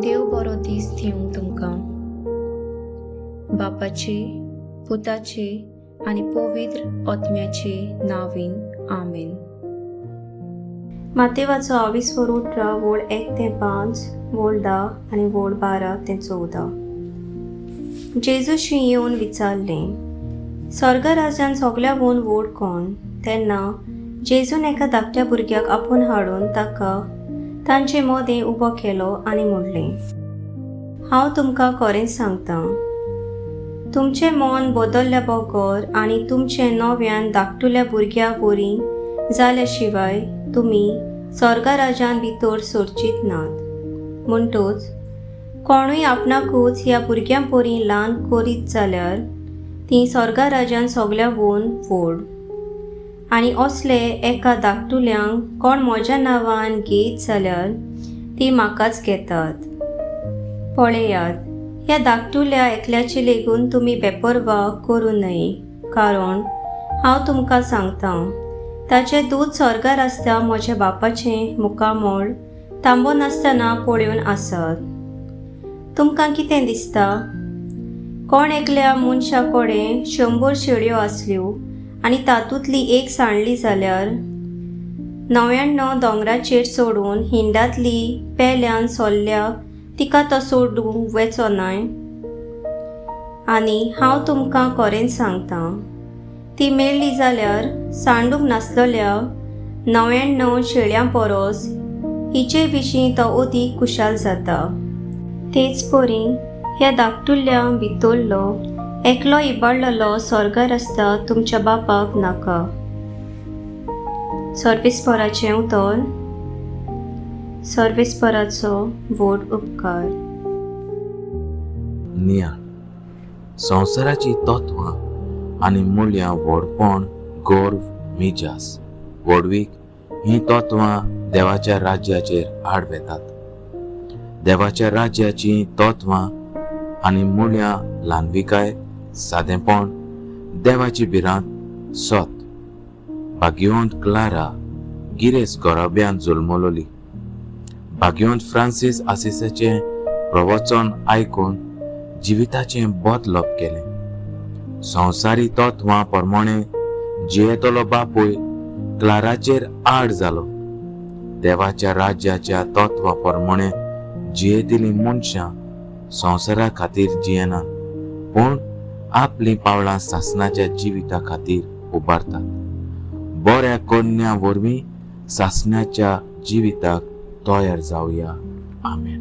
देव बरो दीस दिवंक तुमकां. बापाचे, पुताचे आनी पवित्र आत्म्याचे नांवान, आमेन. मातेवाचो आविस्वर 18 वोळ 1 ते 5, वोळ 10 आनी वोळ 12 ते 14. जेजूशी येवन विचारलें, स्वर्गराज्यान सगळ्याहून व्हड कोण? तेन्ना जेजून एका धाकट्या भुरग्याक आपोवन हाडून ताका तांचे मदें उबो केलो आनी म्हणलें, हांव तुमकां खरेंच सांगता, तुमचें मन बदल्ल्या बगर आनी तुमचें नव्यान धाकटुल्या भुरग्या वरी जाल्या शिवाय तुमी स्वर्गराज्यान भितर सरचीत नात. म्हणटच कोणूय आपणाकूच ह्या भुरग्यां परी ल्हान करीत जाल्यार तीं स्वर्गराज्यान सगळ्याहून व्हड. आनी असले एका धाकटुल्यांक कोण म्हज्या नांवान घेयत जाल्यार ती म्हाकाच घेतात. पळयात, ह्या धाकटुल्या एकल्याची लेगून तुमी बेपर्वा करूं नये, कारण हांव तुमकां सांगता, ताचे दूत स्वर्गार आसता म्हज्या बापाचें मुखामळ थांबो नासतना पळोवन आसात. तुमकां कितें दिसता? कोण एकल्या मनशा कडेन 100 शेळयो आसल्यो आनी तातूंतली एक सांडली जाल्यार 99 दोंगराचेर सोडून हिंडांतली पेल्यान सोल्ल्या तिका तो सोडूंक वेचो नाय? आनी हांव तुमकां खरेंच सांगता, ती मेळ्ळी जाल्यार सांडूंक नासलेल्या 99 शेळयां परस हिचे विशीं तो अदीक खुशाल जाता. तेच परी ह्या धाकटुल्या भितरलो एकलो इबाडलेलो स्वर्गार आसता तुमच्या बापाक नाका. सर्वेस्पराचें उतर. सर्वेस्पराचो व्हड उपकार. नियाळ. संवसाराची तत्वां आनी मुल्यां व्हडपण, गर्व, मिजास, व्हडवीक हीं तत्वां देवाच्या राज्याचेर आड वेतात. देवाच्या राज्याची तत्वां आनी मुल्यां ल्हानविकाय, सादेपण, देवाची भिरांत, सत. भाग्यवंत क्लारा गिरेस्त घराब्यांत जल्मलोली. भाग्यवंत फ्रांसीस आसिसाचें प्रवचन आयकून जिविताचें बदलप केलें. संवसारी तत्वां प्रमाणे जियेतलो बापूय क्लाराचेर आड जालो. देवाच्या राज्याच्या तत्वां प्रमाणे जियेतलीं मनशां संवसारा खातीर जियेनात, पूण आपलीं पावलां सासणाच्या जिविता खातीर उबारतात. बऱ्या कन्या वरवीं सासणाच्या जिविताक तयार जावया. आमेन.